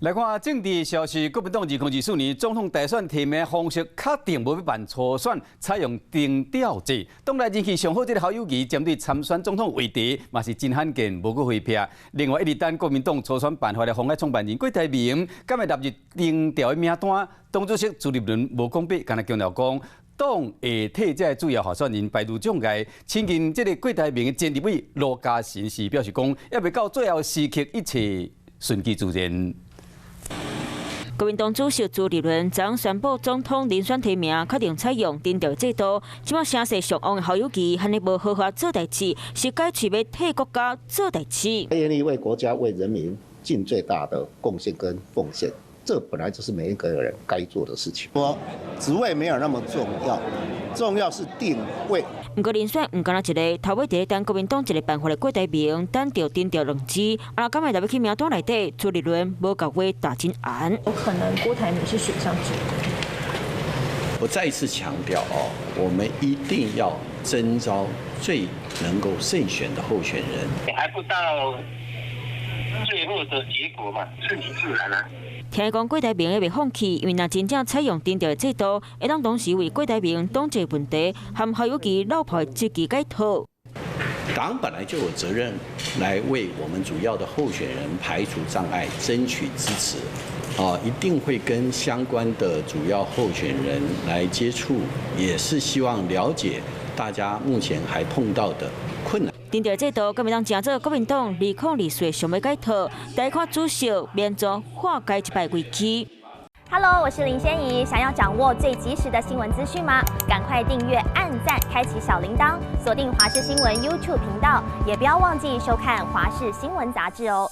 來看政治消息，國民黨2024年總統大選提名方式確定無欲辦初選，採用定調制。黨內人氣上好這个侯友宜針對參選總統話題，嘛是真罕見，無閣回避。另外，一直等國民黨初選辦法的鴻海創辦人郭台銘，敢會納入定調的名單？黨主席朱立倫無講白，干焦強調講，黨會替這个主要候選人排除障礙。親近這个郭台銘的前立委羅家神是表示講，猶未到最後時刻，一切順其自然。國民黨主席朱立倫昨宣布總統遴選提名確定採用定調制度，這擺聲勢上旺的侯友宜，按呢無好好做代誌，是改喙欲替國家做代誌。願意為國家、為人民盡最大的貢獻跟奉獻，這本來就是每一個人該做的事情。我職位沒有那麼重要，重要是定位。毋過人選毋干焦一个，頭尾佇咧等國民黨一个辦法的郭台銘等著定調兩支，啊，敢會納入去名單內底？朱立倫無共話打真絚。有可能郭台銘是選項之一。我再一次強調哦，我們一定要徵召最能夠勝選的候選人。還不到最後的結果嘛，順其自然啦。聽講郭台銘猶未放棄，因為若真正採用定調的制度，會當同時為郭台銘黨籍問題和侯友宜落跑積極解套。黨本來就有責任來為我們主要的候選人排除障礙，爭取支持。啊，一定會跟相關的主要候選人來接觸，也是希望了解大家目前還碰到的困難。定調制度，國民黨成做國民黨2024上欲解套，來看主席免怎化解這擺危機。 Hello，我是林仙怡，想要掌握最及時的新聞資訊嗎？趕快訂閱、按讚、開啟小鈴鐺，鎖定華視新聞 YouTube 頻道，也不要忘記收看華視新聞雜誌哦。